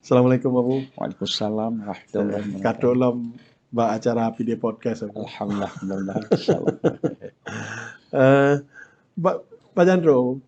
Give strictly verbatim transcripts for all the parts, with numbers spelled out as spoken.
Assalamualaikum, Abu. Waalaikumsalam warahmatullahi wabarakatuh. Ka trok lom bak acara P D Podcast, Abu. Alhamdulillah, insyaallah. Eh, ba-, pajan trok?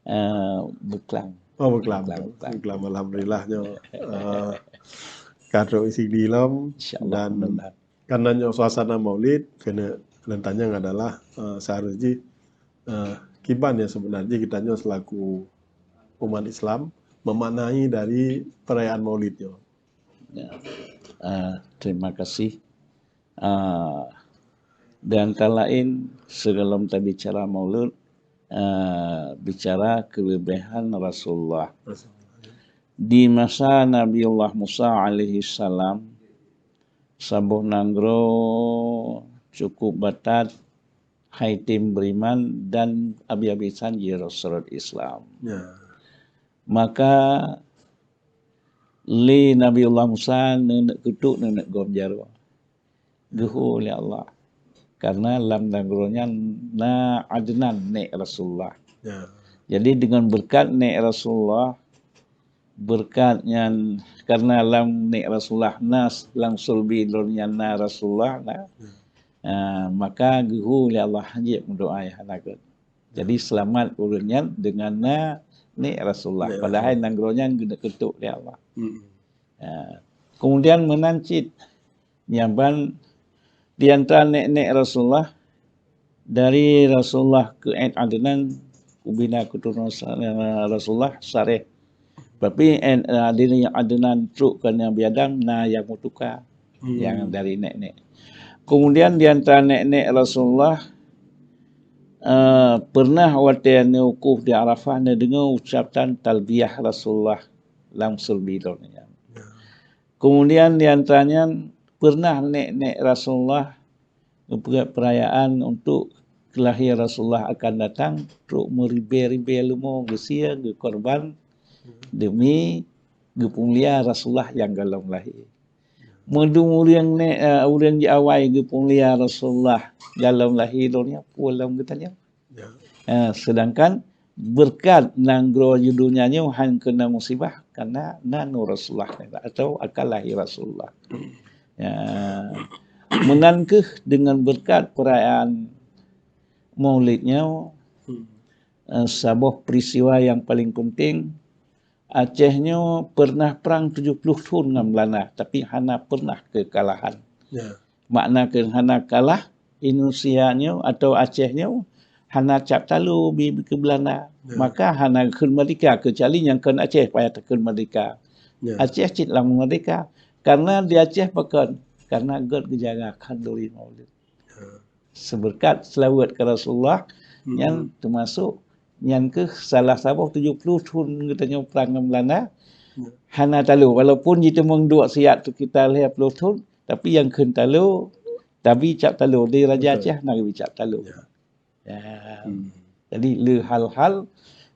Eh, Beuklam. Oh, Beuklam. Beuklam, Beuklam. Beuklam, alhamdulillah nyoe. Eh, ka trok isi di lom. Insyaallah, dan mudah-mudahan. Karena nyoe suasana Maulid, keuneuk lôn tanyong adalah, eh, seharusnya jih, eh, kiban nyang sebenar jih geutanyoe selaku umat Islam memaknai dari perayaan Maulid nyoe. Ya. Eh, terima kasih. Eh, di antara lain, sebelum tabicara Maulid, eh, bicara kelebihan Rasulullah. Di masa Nabiullah Musa alaihi salam, saboh nanggroe cukup batat hai tem beriman dan abi-abisan jih rot-rot Islam. Ya. Maka lé Nabiullah Musa neuneuk keutuk, neuneuk gom jaroe. Geuhu lé Allah. Karena lam nanggroe nyan na Adnan, nék Rasulullah. Ya. Jadi, dengan berkat nék Rasulullah, berkat nyan, karena lam nék Rasulullah na, lam sulbi lôn nyan na Rasulullah, na. Ya. Ah, maka geuhu lé Allah, han jeuet meudoá nyang hana gét. Jadi, seulamat ureuëng nyan dengan na nék Rasulullah. Nék Rasulullah. Padahai nanggroe nyan geuneuk keutuk lé Allah. Hmm. Ya. Kemudian meunan cit, nyan ban di antara nék-nék Rasulullah, dari Rasulullah keu ét Adnan, ubina keuturonan sa-, Rasulullah sareh. Tapi ét, dari Adnan trok keu Nabi Adam, na nyang meutuka, hmm, nyang dari nék-nék. Kemudian di antara nék-nék Rasulullah, eh, pernah watée neuwukuf di Arafah, neudeungoe ucapan talbiyah Rasulullah lam sulbi lôn nyan. Ya. Kemudian di antara nyan pernah nék-nék Rasulullah geupeugét peurayaan untuk keulahé Rasulullah akan datang, trok meuribée-ribée leumo geusie, geukorban demi geupeumulia Rasulullah nyang golom lahé. Meudum ureuëng nék, eh, ureuëng jiawai geupeumulia Rasulullah golom lahé, donya peue lom geutanyoe. Ya. Eh, sedangkan beureukat nanggroe di donya nyoe han keunong musibah, karena na nurani Rasulullah atau akan lahé Rasulullah. Ya. Meunan kheueh dengan beureukat peurayaan Maulid nyoe, hmm, eh, saboh peristiwa nyang paling penting, Aceh nyoe pernah prang tujoh ploh thon ngon Beulanda, tapi hana pernah keukalahan. Ya. Makna keu hana kalah, Indonesia nyoe atau Aceh nyoe hana cap talo bi, bi keu Beulanda. Ya. Maka hana kheun merdeka, keucuali nyang kheun Aceh payah takheun merdeka. Ya. Aceh cit lam merdeka. Karena di Aceh pakon? Karena gét geujaga khanduri Maulid. Ya. Seubeureukat seulaweuet keu Rasulullah, hmm, nyan teumasok nyan kheueh salah saboh tujoh ploh thon geutanyoe prang ngon Beulanda. Ya. Hana talo, walaupun jiteumeung duek siat sekitar lhée ploh thon, tapi nyang kheun talo, tabi cap talo, di Raja, betul, Aceh na geubri cap talo. Ya. Ya. Hmm. Jadi, le hal-hal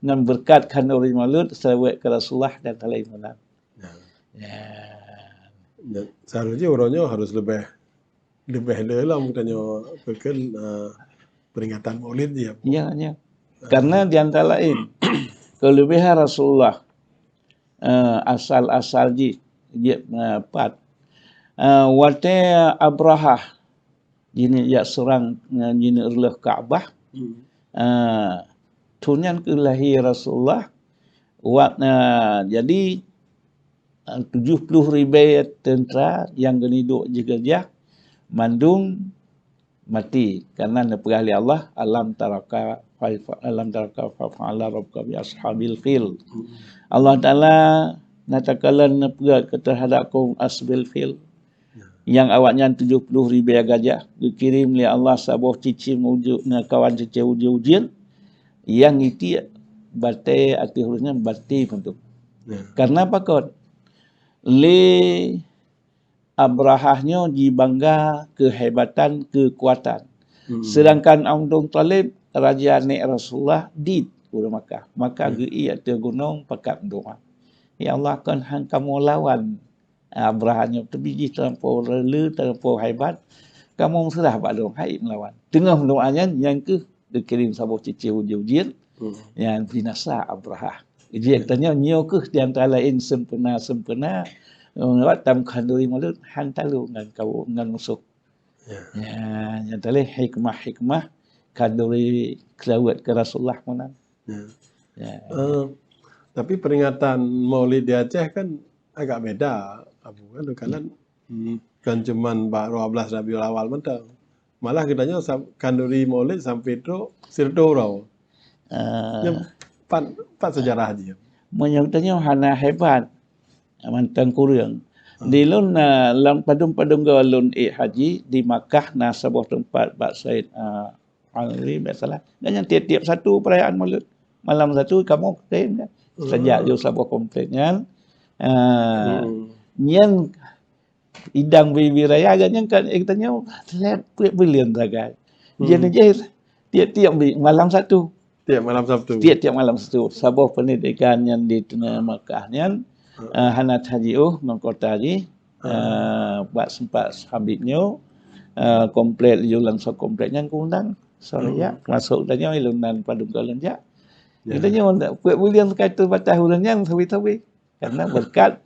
ngon beureukat khanduri Maulid, seulaweuet keu Rasulullah dan hal laén meunan. Ya. Ya. Ya, seharusnya uroe nyoe harus leubeh, leubeh le lom geutanyoe peukheun, eh, peringatan Maulid jih, ya. Ya, ya. Ah. Karena di antara lain, kelebihan Rasulullah, eh, asal-asal jih, jih, eh, pat. Eh, watée Abrahah jineuk jak seurang, eh, jineuk reuloh Ka'bah. Hmm. Eh, thon nyan keuh lahé Rasulullah. Wat, eh, jadi, eh, tujoh ploh ribée teuntra nyang geunidok jih geujak, mandum maté. Karena neupeugah lé Allah, "Alam taraka, alam taraka fa fa'ala rabbuka bi ashabil fil." Hmm. Allah Taala na takalon neupeugah keu teuhadap kaum ashabil fil. Nyang awaknyan tujoh ploh ribée gajah geukirém lé Allah saboh cicém ujeuen, kawan cicém ujeuen-ujeuen, nyang itiek batée ateueh ureuëng nyan batée mantong. Ya. Karena pakon? Lé Abrahah nyoe jibangga keuhebatan, keukuatan. Hmm. Sedangkan Abdul Muthalib, raja nék Rasulullah, dit ureuëng Makkah. Maka, hmm, geuiek ateueh gunong pakat meudoá, "Ya Allah, kon han kamoe lawan Abrahah nyoe, tapi jih teulampo le, teulampo hebat. Kamoe meuseurah bak lôn, han ék meulawan." Teungoh meudoá nyan, nyan kheueh geukirém saboh cicém ujeuen-ujeuen, hmm, nyang binasa Abrahah. Jadi tanyoe nyoe kheueh di antara laén sempena-sempena, eh, wat tam khanduri Maulud han talo ngon kaum, ngon musoh. Ya. Ya, nyang teuléh hikmah-hikmah khanduri seulaweuet keu Rasulullah meunan. Ya. Ya. Eh, tapi peringatan Maulid di Aceh kan agak beda, Abu, kan, kan, hmm, kan cuman bak dua belas Rabiul Awal mantong. Malah geutanyoe sam-, khanduri Maulid sampai trok sireutôh uroe. Ah. Nyan pat, pat sejarah jih. Meunyoe geutanyoe hana hebat, mantong kureueng. Ah. Di lôn, ah, lam padum-padum goe lôn ék haji di Makkah na saboh teumpat bak Said, ah, Alwi, biasalah. Dan nyan tiep-tiep satu perayaan Maulud. Malam satu kamoe tem nyan. Hmm. Sajak jeuet saboh komplek nyan. Ah, hmm, nyan idang bubé raya geuh nyan kan, eh, geutanyoe lhèe peuet buleuen sagai. Hmm. Jadi jih tiep-tiep bi-, malam satu. Tiep malam Sabtu. Tiep-tiep malam Sabtu. Saboh pendidikan nyan di Makkah nyan, hmm, eh, hana tajiôh ngon kota jih. Ah. Eh, bak sempat Habib nyoe, eh, komplek laju langsung komplek nyan keu undang. Soe, hmm, jak, termasuk tanyoe ilôn nan padum goe lôn jak. Ya. Geutanyoe peuet buleuen ka teubatas ulôn nyan sabe-sabe. Karena berkat,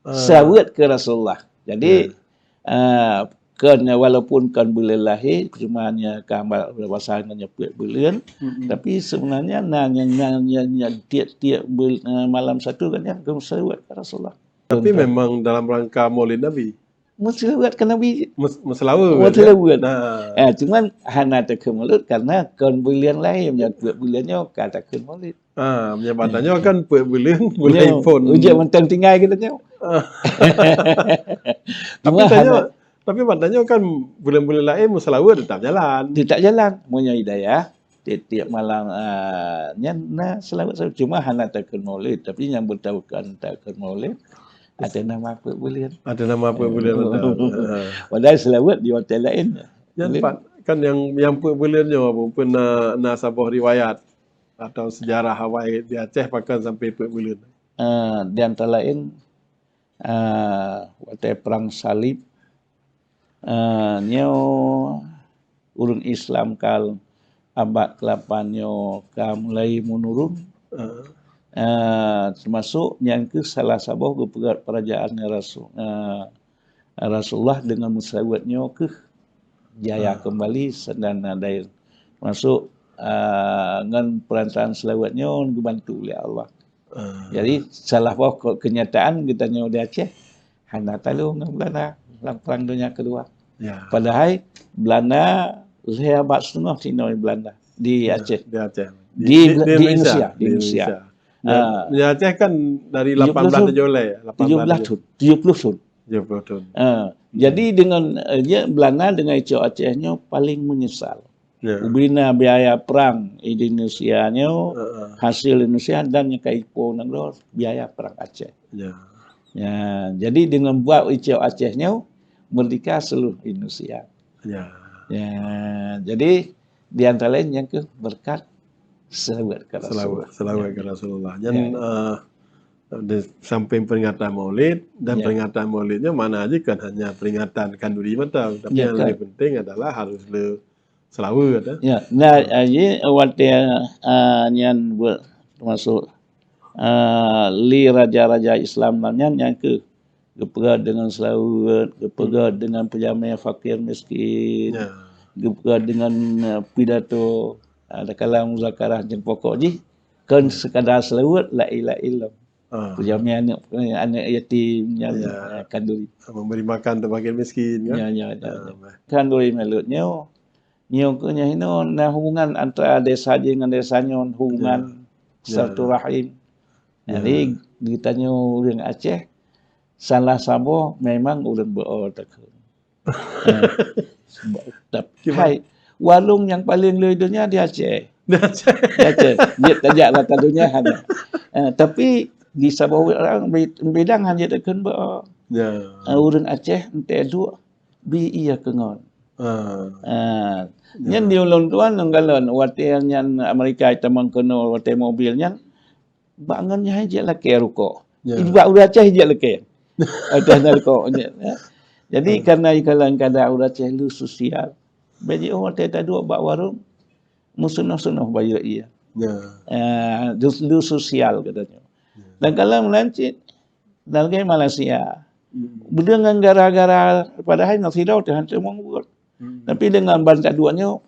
ah, seulaweuet keu Rasulullah. Jadi, ya, eh, kon, walaupun kon buleuen lahé, cuma hanya ka hamba puasa ngon nyan peuet buleuen, mm-mm, tapi sebenarnya na nyang, nyang, nyang, nyang tiep-tiep bul-, eh, malam satu kan nyan keu seulaweuet keu Rasulullah. Tapi contoh, memang dalam rangka Maulid Nabi? Meuseulaweuet keu Nabi. Meus-, meuseulaweuet, ya? Meuseulaweuet. Nah. Eh, cuman hana takheun Maulid karena kon buleuen laén, nyang peuet buleuen nyoe ka takheun Maulid. Ah, meunyoe bak tanyoe kan peuet buleuen, buleuen phon. Ujeuen mantong tinggai geutanyoe. Ah. Tapi cuma tanyoe, hana, tapi bak tanyoe kan buleuen-buleuen laén meuseulaweuet teutap jalan. Teutap jalan. Meunyoe hidayah, tiep-tiep malam, ah, nyan na seulaweuet, cuma hana takheun Maulid, tapi nyang beutôi kon takheun Maulid, ateueh nama peuet buleuen. Ateueh nama peuet buleuen, betul. Ah. Padahai seulaweuet di hotel laén. Nyan pat, kan nyang, nyang peuet buleuen nyoe pun na, na saboh riwayat atau sejarah awai di Aceh pakon sampai peuet buleuen? Eh, di antara laén, eh, watèe Perang Salib, eh, nyoe ureueng Islam ka abad keulapan nyoe ka mulai menurun. Eh. Eh, termasuk nyan keuh salah saboh geupeugöt peurajaan Rasul, eh, Rasulullah deungon meuseulaweuet nyoe keuh jaya, ah, keumbali dan, ah, daya. Termasuk, ah, ngon peurantaraan seulaweuet nyoe geubantu lé Allah. Ah. Jadi, salah boh ke-, kenyataan geutanyoe di Aceh hana talo ngon Belanda lam Perang Donya Kedua. Ya. Padahai Belanda lhèe abad siteungoh sinoe Belanda di, ya, Aceh. Di Aceh. Di, di, di, di Indonesia, Indonesia, di Indonesia. Ya, ah, di Aceh kan dari tujuh belas lapan belas tujuh belas, tujuh belas thon. Tujuh puluh thon. Tujuh puluh thon. Ah, ya, jadi dengan, eh, ya, Belanda dengan Icok Aceh nyoe paling menyesal. Ya. Ubena biaya perang Indonesia nyoe, heeh, hasil Indonesia dan nyang ka ipo nanggroe biaya perang Aceh. Ya. Ya, jadi dengan buat Icok Aceh nyoe merdeka seluruh Indonesia. Ya. Ya, jadi di antara lain nyang keuh berkat seulaweuet keu Rasulullah. Seulaweuet, seulaweuet keu Rasulullah. Ya. Dan, eh, di samping peringatan Maulid, dan, ya, peringatan Maulid nyoe makna jih kan hanya peringatan khanduri mantong, tapi, ya, yang kan, lebih penting adalah harus le seulaweuet, eh. Ya, nah, eh, jadi watèe, eh, nyan buet termasuk, eh, li raja-raja Islam nyan, nyan keuh geupeugah dengan seulaweuet, geupeugah, hmm, dengan peujamèe fakir miskin, ya, geupeugah dengan, eh, pidato, eh, tatkala muzakarah, nyang pokok jih kon, hmm, sekadar seulaweuet, la ilaha illallah. Ah. Peujamèe aneuk, aneuk yatim nyan, ya, eh, khanduri. Memberi makan untuk fakir miskin, kan? Ya, ya, ya, ah, ya. Baik. Khanduri Maulid nyoe, nyoe keuh nyan hinoe na hubungan antara desa jih ngon desa nyoe, hubungan, ya, ya, silaturahim. Ya. Jadi, geutanyoe ureueng Aceh, salah saboh memang ureueng beuo takheun. Eh, sebab, tap-, hai, warong nyang paleng le donya di Aceh. Di Aceh. Di Aceh. Jeuet tajak rata donya hana. Eh, tapi di saboh ureueng bi-, bidang hana jeuet takheun beuo. Ya. Eh, ureueng Aceh enteuk duek bi ie keungon. Ah. Ah, ya, nyan di ulôn tuan ngon galon watèe nyan Amerika itamong keunoe watèe mobil nyan. Bak ngon nyan jeuet lakèe rukok. Ya. Bak ureueng Aceh jeuet lakèe. Ateueh na rukok jeuet, ya. Jadi, hmm, karena ikalan kada ureueng Aceh le sosial. Bèk jiôh watèe taduek bak warong, meusunoh-sunoh bayeue ie. Ya. Eh, du, du sosial geutanyoe. Ya. Dan kalau meunan cit, dan lagèe Malaysia. Hmm. Beudeueng ngon gara-gara padahai na sidroe teuh hana meubuet. Hmm. Tapi deungon ban taduek nyoe,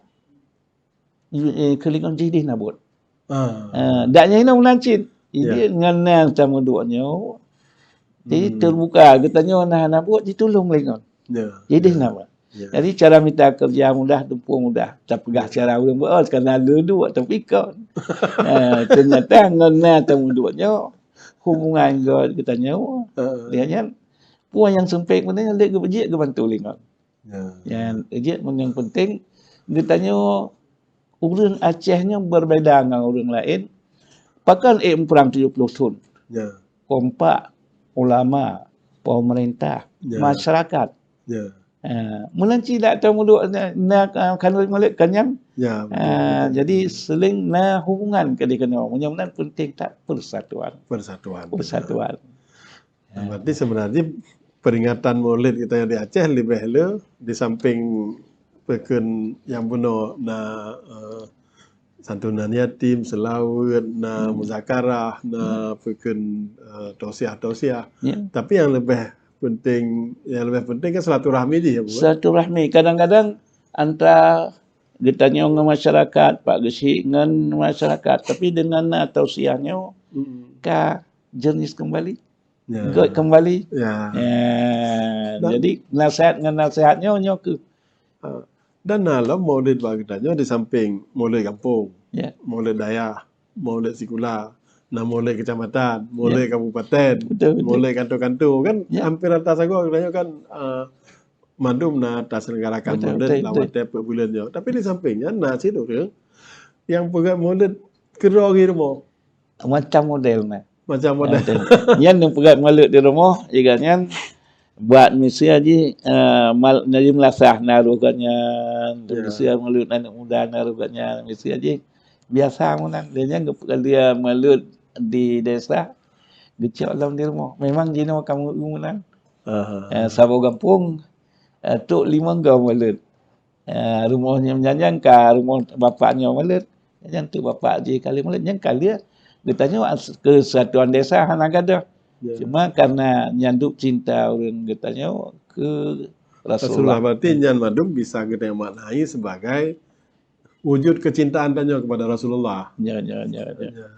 eh, keulingon jih deh na buet. Ah. Eh, dak nyan hinoe meunan cit. Jadi, ya, ngon na tameuduek nyoe, jadi, hmm, teubuka geutanyoe na hana buet jitulông lé ngon. Ya, jih deh, ya, na buet. Ya. Jadi, cara mita keureuja mudah, tumpông mudah. Tapeugah, ya, cara ureueng buet, oh, kana leuduek, tapi kon. Eh, teunyata ngon na tameuduek nyoe, hubungan geutanyoe, heeh, dia nyan, peue nyang seumpék beuna nyan lé geupeujeuet geubantu lé ngon. Ya. Nyan jeuet nyang penting geutanyoe ureueng Aceh nyoe berbeda ngon ureueng laén. Pakon ék muprang tujoh ploh thon? Ya. Kompak, ulama, pemerintah, ya, masyarakat. Ya. Ah, meunan cit dak tamuduek na, na, ah, khanuri Maulid kan nyan. Ya, betul, ah, betul, jadi betul, seuling na hubungan keudeh keunoe. Meunyoe meunan penting that persatuan. Persatuan. Persatuan. Nah, berarti sebenarnya peringatan Maulid kita yang di Aceh lebih le di samping peukheun nyang bunoe na, eh, santunan yatim, seulaweuet, na, hmm, muzakarah, na, hmm, peukheun, eh, tausiah-tausiah. Ya. Tapi yang lebih penting, yang lebih penting kan silaturahmi jih, ya, Bu? Silaturahmi. Kadang-kadang antara geutanyoe ngon masyarakat, Pak Geuchik ngon masyarakat, tapi dengan na tausiah nyoe, hmm, ka jenis kembali. Ya. Gét kembali. Ya. Ya, dan jadi nasihat ngon nasihat nyoe, nyoe keuh. Ha. Dan na lom Maulid bak geutanyoe di samping Maulid gampông, ya, Maulid dayah, Maulid sikula, na Maulid kecamatan, ya, Maulid kabupaten, betul, betul, Maulid kantor-kantor, kan, ya, hampir rata sagoe geutanyoe kan, ah, mandum na taselenggarakan, betul, Maulid, betul, lam, betul, watèe peuet buleuen nyoe. Tapi di samping nyan na cit ureueng nyang peugöt Maulid keudroe di rumoh. Macam model na. Macam model. Ah, betul. Nyan nyang peugöt Maulid di rumoh, jih gobnyan buat miseue jih, eh, mal-, jadi meulasah na roh gobnyan, ya, miseue Maulid aneuk muda na roh gobnyan, miseue jih biasa meunan. Dia nyan geupeugöt dia Maulid di desa, geucok lom di rumoh. Memang jinoe kamoe meunan. Aha. Eh, saboh gampông, eh, trok limong goe Maulid. Eh, rumoh nyan, nyan ka rumoh bapak nyoe Maulid. Nyan tu bapak jih kali Maulid, nyan kali geutanyoe as-, keusatuan desa hana gadôh. Ya. Cuma karena nyan duek cinta ureueng geutanyoe keu Rasulullah. Rasulullah, berarti nyan mandum bisa geutanyoe maknai sebagai wujud kecintaan tanyoe kepada Rasulullah. Ya, ya, ya, ya. Ya.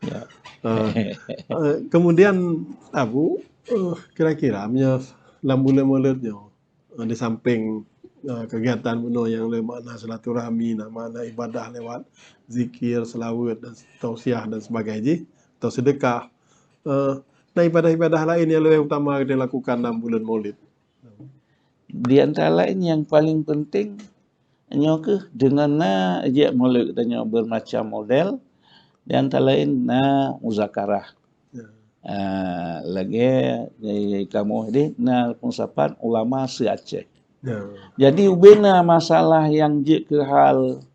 Ya. Eh, eh, kemudian Abu, eh, kira-kira meunyoe lam buleuen Maulid nyoe, eh, di samping, eh, kegiatan bunoe nyang le makna silaturahmi, na makna ibadah lewat zikir, selawat dan tausiah dan sebagainya jih, atau sedekah. Eh, na ibadah-ibadah laén nyang lebih utama kita lakukan dalam bulan Maulid? Di antara lain yang paling penting, nyoe keuh deungon na jeuet Maulid tanyoe bermacam model, di antara lain na muzakarah. Ya. Ah, lagèe di kamoe deh na pengusapan ulama se-Aceh. Ya. Jadi ubena masalah nyang jeuet keu hal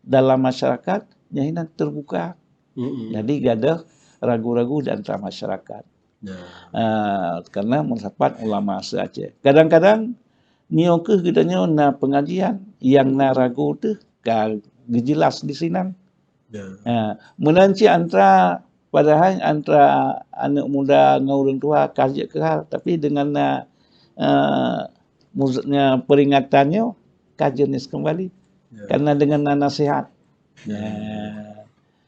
dalam masyarakat, nyan hinan terbuka. Mm-mm. Jadi gadôh ragu-ragu di antara masyarakat. Ya. Ah, karena pengusapan ulama se-Aceh. Kadang-kadang nyoe keuh geutanyoe na pengajian nyang na ragu teuh ka geujelas di sinan. Ya. Ha, meunan cit antara, padahai antara aneuk muda ngon ureueng tuha ka jeuet keu hal, tapi deungon na, eh, muz-, na peringatan nyoe ka jenis kembali. Ya. Karena deungon na nasihat. Ya. Ya.